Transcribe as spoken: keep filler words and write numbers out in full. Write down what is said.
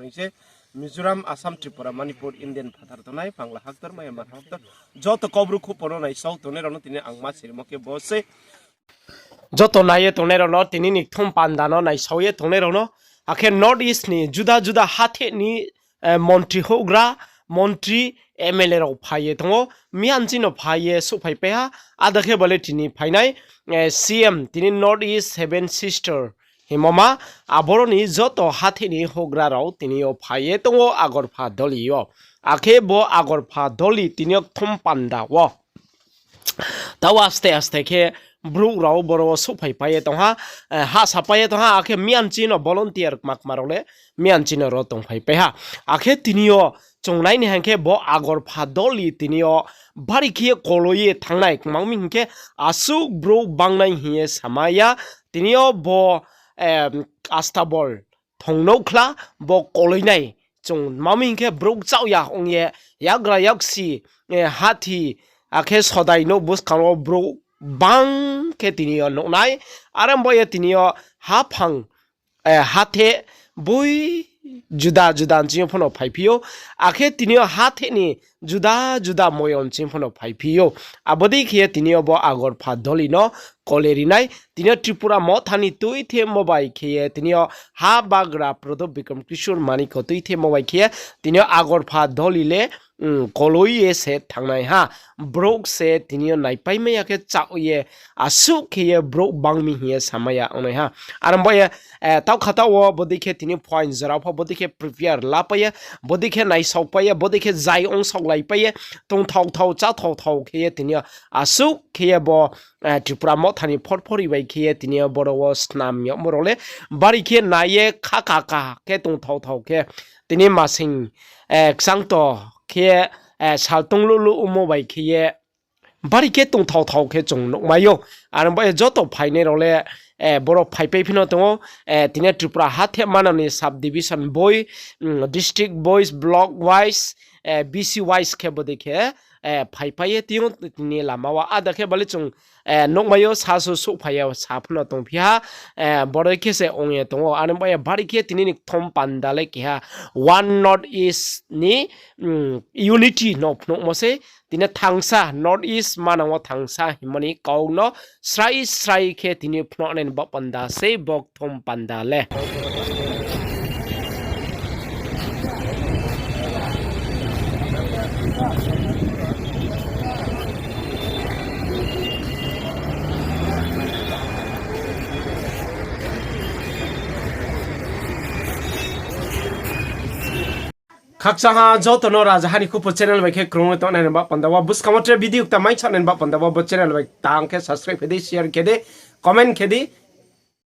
Hing se Mizoram, Assam, Tripura, Manipur, Indian phathar tongnai, Bangla haktor, Myanmar haktor, joto Kaubru khupo no naisao tongnai rao no tini ang ma sirimo khe bo se. Joto nai ye tongnai rao no, tini ni kthum panda no naisao ye tongnai rao no, akhe North East ni juda juda hathe ni, eh, montri houhgra, montri, M L A rao phai ye tong ou, miyan chini no phai ye souhphaipai ha, ada khe bale tini phainai, eh, C M, tini North East Seven Sister hingmo ma, aboro ni joto hathe ni houhgra rao tini yo phai ye tong ou Agarpha Doli yo. Akhe bo Agarpha Doli tini yo kthum panda wo. Tao aste aste khe brouh rao boro wo souhphaipai ye tong ha, eh, hahsapai ye tong ha, akhe miyan chini no volunteer kma kma rao le miyan chini no ro tongphaipai ha. Akhe tini yo chung nai ni hing khe bo Agarpha Doli tini yo bari khe ye koloi ye thanngnai, kma mi hing khe asuh brouh bangnai hing ye samai ya, tini yo bo, eh, Astabal thongnouhkhla bo koloi nai. Chung ma mi hing khe brouh kchaoh ya ong ye, yakgra yaksi, eh, hathi, akhe sodai nouh buskang wo brouh bang khe tini yo nuh nai. Are bo ye tini yo haphang, eh, hathe boi juda juda nching yo pho no phaiphi ou. Akhe tini yo hathe ni juda juda moyon ching pho no phaiphi ou. Abo dei khe ye tini yo bo Agarpha Doli no kole ri nai. Tini yo Tripura Motha ni tuithemo bai khe ye tini yo ha bagra Prodop Bikram Kishore Manik tuithemo bai khe ye tini yo Agarpha Doli le, mm, koloi ye se thanngnai ha. Brouh se tini yo naipaimai ya khe chaoh ye asuh khe ye brouh bang mi hing ye samai ya ongnai ha. Are bo ye, eh, taoh kha taoh wo bodei khe tini phuaing jora pho bodei khe prepare lapai ye, bodei khe naisaopai ye, bodei khe zai ongsaolaipai ye, tongthao thao, cháthao thao khe ye tini yo asuh khe ye bo, eh, Tripura Motha ni phorphori bai khe ye tini yo boro wo snam yagmo rao le bari khe nai ye khaka ka khe tongthao thao khe tini masing, eh, kchangto khe, eh, sal tong luh luh ongmo bai khe ye bari khe tongthao thao khe chung nuhmai ou. Are bo ye joto phainai rao le, eh, boro phaipai phi no tong ou, eh, tini Tripura hathe manang ni sub division boi, mm, district wise, block wise, eh, B C wise khe bodei khe, eh, phaipai ye tong ou tini lama wo. Ada khe bale chung, eh, nuhmai ou, sasu souhphai ya sa pho no tongphi ha, eh, boro khe se ong ye tong ou. Are bo ye bari khe tini ni kthum panda le keha One North East ni, mm, unity no phnuhmo se. Tini thangsa, North East manang wo thangsa hingmo ni kau no srai srai khe tini phnuhnai ni baoh panda sei bo kthum panda le. Khakchang ha joto no Rajaha ni Khupo channel bai khe krung ye tongnai ni baoh panda wo, buskang wo tre video kta mai sanai ni baoh panda wo bo channel bai tang khe subscribe khe di, share khe di, comment khe di.